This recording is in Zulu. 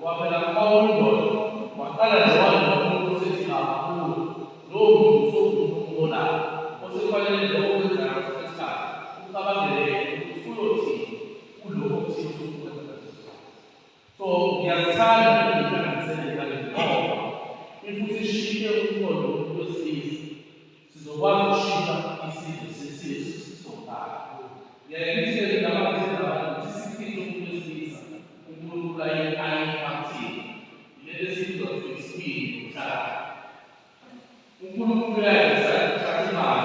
Ngoba phela uma uyindoda waqala nje walowo muntu osethi kakhulu, lowo muntu usewumuntu ombonayo, osekufanele lokho okwenzayo ngaso isikhathi ucabangele yena ukuthi uyothini kulokho okuthile osuke ukwenza ngaleso sikhathi. So ngiyazithanda iy'nhlanganisela kanje ngoba if usishintshe umqondo womuntu wesilisa, sizokwazi ukushintsha isizwe sesizwe sonkana. Ngiyaye ngithi-ke mina uma ngithe nabantu ukuthi isiphithi somuntu wesilisa uNkulunkulu ayipha kuthina yilento esiyibiza kuthiwa isibindi nobuhlakani. UNkulunkulu uyayidizayina.